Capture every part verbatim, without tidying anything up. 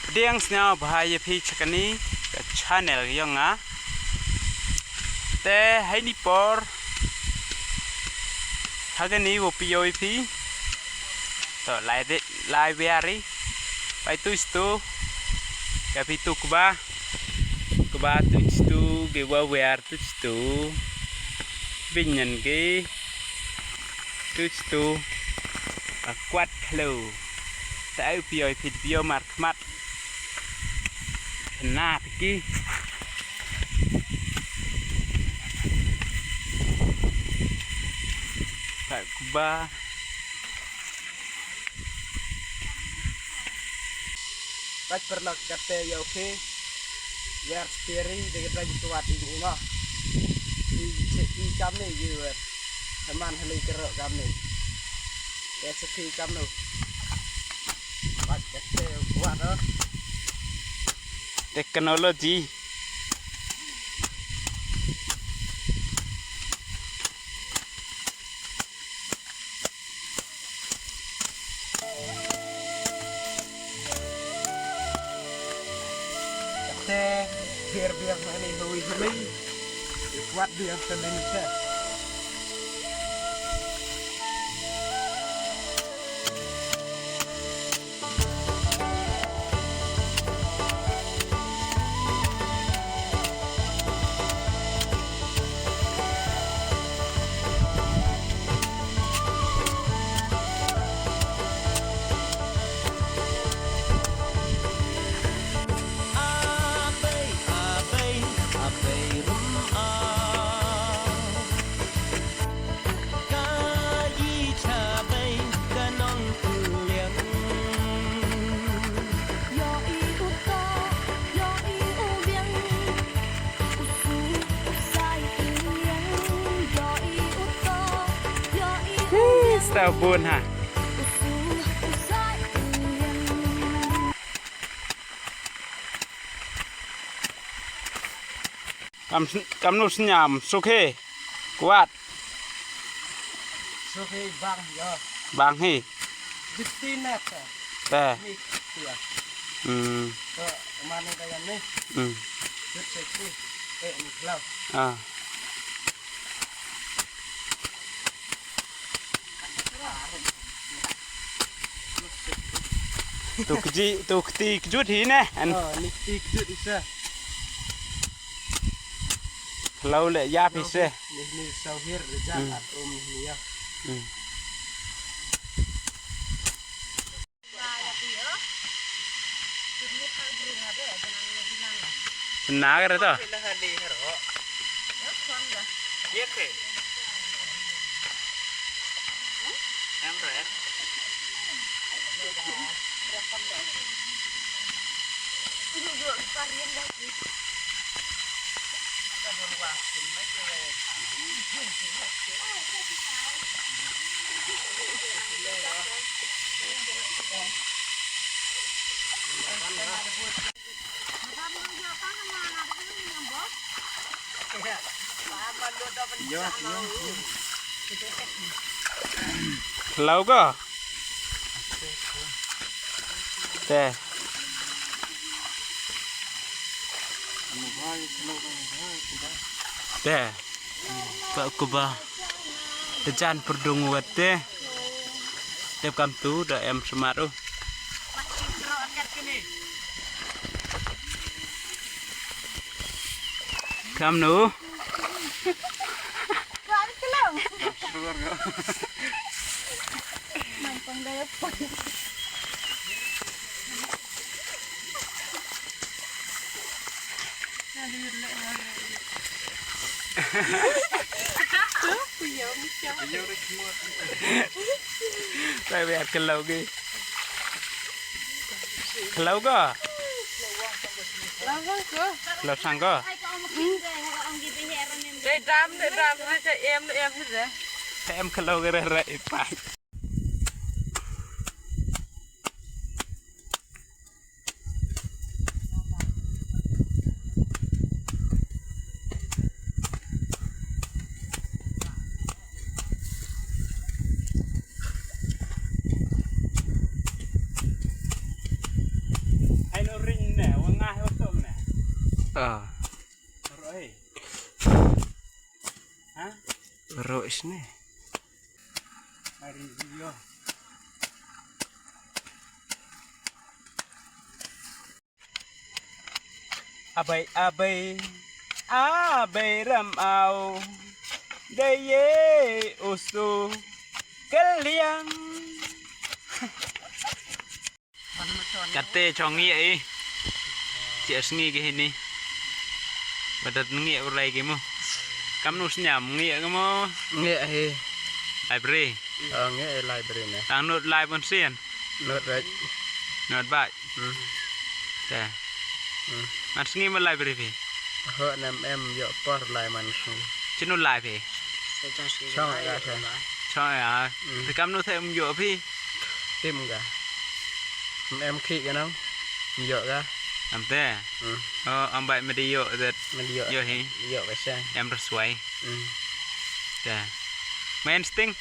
Pdiang sñiaw bha ya phi cha kani ka channel yong nga. Te heini por, ha kani wow pioh ya phi. To lai de, lai wiari. Pai tu stu. Ka phi tu kba. Kba tu stu, ki wa wiar tu stu. Binyan ki. Tu stu. Ka kwat khlo. Te u pioh ya phi, pioh markhmat. Na phi ki. Ka kba. Bait pyrlok katte yow phi. Wer steri de ka dang tuat i ma. I che i kam ni yu wer. Teman hali kero kam ni. Ke che phi kam nu. Bait katte yow tuat o. Technology. Te, biar biar na ni hui hui. Kuat biar sa ni sa. Sta bun ha. Kam, kamnu sñiaw, sukhe, kwat. Sukhe bang, yo. Bang hi. Bitti na ta. Ta. Ni tia. Hmm. To, mane ka yan ni. Hmm. Bitti. Eh, ni klau. Ah. Tu kji, tu kti kjut hi ne. An. Oh, ni kti kjut isa. Khlau le ya phi se. Ni, ni sauhir jan. Hmm. At um ni ya. Hmm. Na ka re to. Khlau ko. Te. Te. Ka kba. Te jan perdung wet te. Te kam tu da em smat u. Kam nu. Te biar khlau ki. Khlau ko. Khlau sang ko. Te dam, te dam, te em, te em, te. Te em khlau ki re re i pa. Ai no Ah. Ro eh. Ha? Ro isne. Hari yo. Abai, abai, abai ram au. Dei ye usu keliang. Kate chong ngi i. Chi sngi ki hini. Badat ngi u lai ki mo. Kamnu sniam ngi ka mo. Ngi hi. Library. Oh, ngi library ne. Tang nut lai bon sien. Nut right. Nut bai. Hmm. Te. Hmm. Man sngi mo library phi? Ho nem em yoh por lai man sngi. Chinu lai phi? Chong ya sa. Chong ya. Hmm. Te kamnu the em yoh phi? Tim ka. Em em khi ka nong. Yoh ka. Am te. Hmm. Oh, am bai me di yoh det. Me di yoh. Yoh hi. Yoh ka sa. Em raswai. Hmm. Te. Main sting.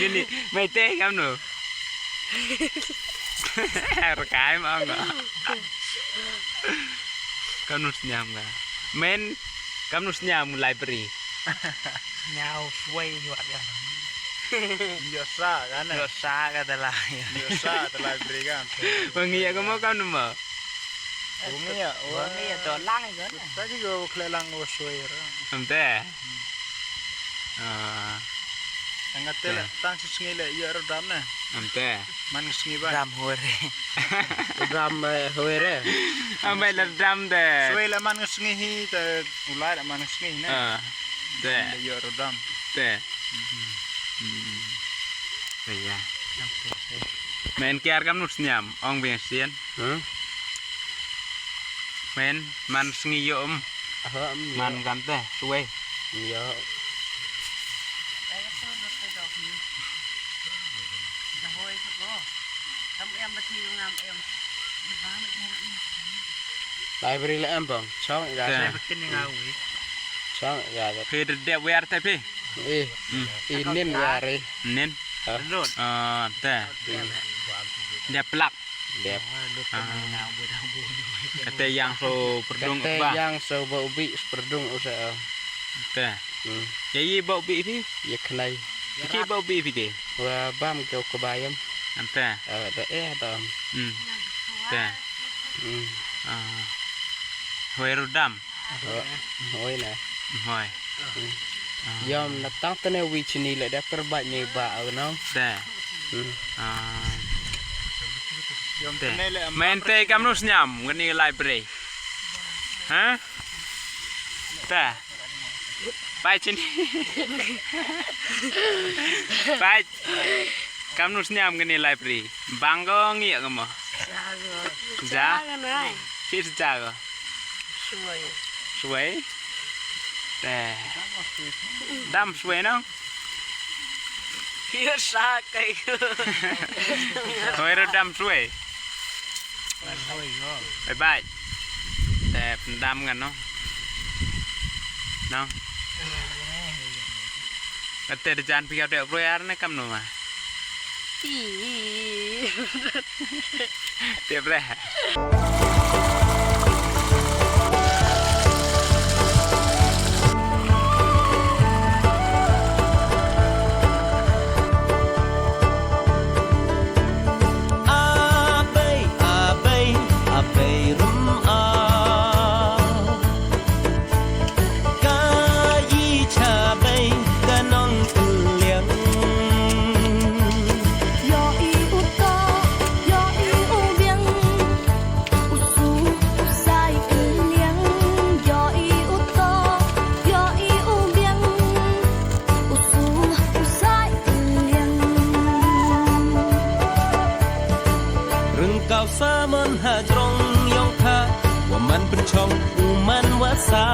Yuni, mai te kamnu. Rekai ma nga. Kamnu sniam ka. Men, kamnu sniam library. Nyau suai juga dia. Yo sa kan. Yo sa ka te la. Yo sa te library kan. Wangi ya ka mo kamnu mo. Wangi ya. Wangi ya to lang kan. Tadi go kle lang go suai ra. Am te. Ah. Tang kate le, tang chi sngi le, yoh ro dam ne. Am te. Man sngi ba. Dam hore. Dam, eh, hore. Am bai le dam de. Suai le man sngi hi, te ulai le man sngi ne. Ah. Te. Le yoh ro dam. Te. Hmm. Te ya. Men kiar kamnu sniam, ong bien sien. Hmm? Men, man sngi yoh em. Aha, em, man yoh. Kan te, suai. Yoh. Library le em bang. Chong ya. Te. Chong ya. Phi de dep wer te phi. Eh. Hmm. Inin ya re. Nin. Ah. Ah, te. Hmm. Dep plak. Dep. Ah. Kate yang so perdung. Kate ba. Yang so bau bi perdung usa. Te. Hmm. Ya i bau bi phi? Ya khnai. Ki bau bi phi ke? Wa bam ke u kbayam. Am te. Ah, da eh dam. Hmm. Te. Hmm. Ah. Hoi ru dam. Hoi na. Hoi. Hmm. Ah. Yom na tang tane wi chini le da per ba ni ba au no. Te. Hmm. Ah. Yom te. Tane le am. Men te kamnu sniam ngani library. Ha? Te. Pai chini. Pai. Kamnu sniam ngani library. Bang ko ngi ka mo. Jago. Ja? Jago nai. Chi jago. Suai. Suai. Te. Dam suai no? Yo sa kai ko. Hoi ro dam suai. Bye bye. Te pyndam kan no. No. Kate de jan phi ka de bro yar ne kamnu ma. Ti. Te bre. Abai, abai, abai rum a. Ka i cha bai ka nong kylliang. Yo i u to, yo i u biang. U su, u sai kylliang. Yo i u to, yo i u biang. U su, u sai kylliang. Ryngkaw sa mon ha jrong yong pha, wa man pynchong u man wa sa.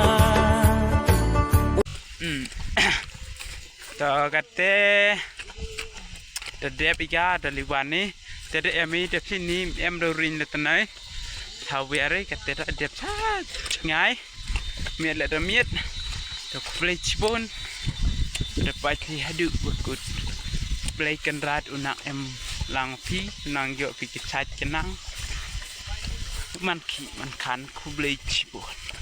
Hmm. To kate, da dep i ka, da liwan ni, te da em i, da phi ni, em da ring le tnai. Thaw wi are, kate da dep cha, ngai. Miet le da miet. Da khublei chibun. Da pait li hadu bakut. Khublei Kynrad u nak em lang phi, nang yoh phi ki chait ki nang. Man khih man khan khublei chiboon.